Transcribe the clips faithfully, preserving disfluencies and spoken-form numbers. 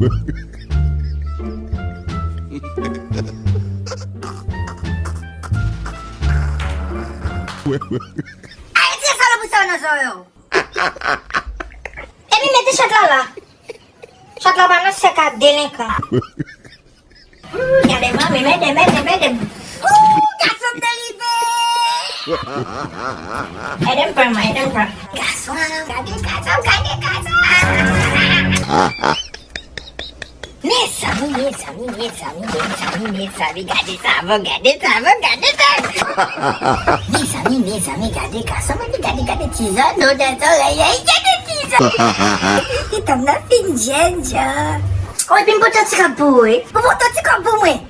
Ayiti, salopri sa yo nan zòrèy yo. Epi mete chat la la. Chat la pa nan sèk a delenkan. Ooh, gade manmi, mete, mete, mete. Ooh, gason m te rive. Ede m pran, mwen, ede m pran. Gason, gade gason, gade gason. Mezanmi, mezanmi, mezanmi, mezanmi, mezanmi, gade sa, bon, gade sa, bon, gade sa. Mezanmi, mezanmi, gade gason, gade, gade, gade ti zòn, non, nan zòrèy, ay, gade ti zòn. Pitit mwen nan fin jèn jan. Oh, epi m pote ti kòb pou ou, wi. Ou pote ti kòb pou mwen.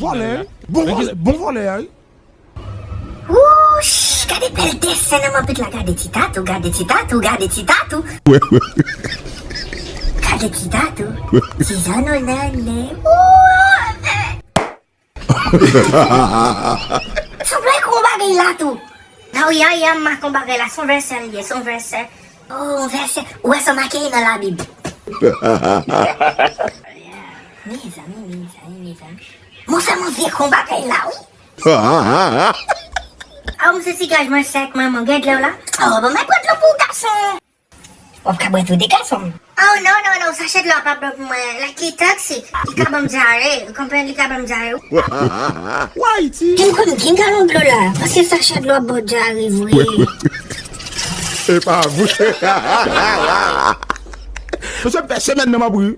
Vòlè, wi. Bon vòlè, bon vòlè, wi. Wouch! Gade bèl desen nan manpit la. Gade ti tatou, gade ti tatou, gade ti tatou. Gade ti tatou. Ti zòn nan lè. Wouch! Sanble kon bagay la tou. Nan wi, a, a, m mak on bagay la. Se on vèsè l ye, se on vèsè. Oh, on vèsè. Ou wè sa make nan Labib. Mezanmi, mezanmi, mezanmi. Mwen sèlman vye kon bagay la, wi. A, m se ti gaj mwen sèk, manman, gad lè w la. Oh, bon, mwen pran dlo pou gason. W ap ka bwè tou de gason. Oh, non, non, non, sachè dlo a pa bon pou mwen. Like, li toksik. Li ka ban m dyare. Ou konprann, li ka ban m dyare. Wayiti. Gen konn gen galon dlo la. Paske sachè dlo ap ba w dyare vre. E pa vre. Mesye, m fè semèn nan m ap ri.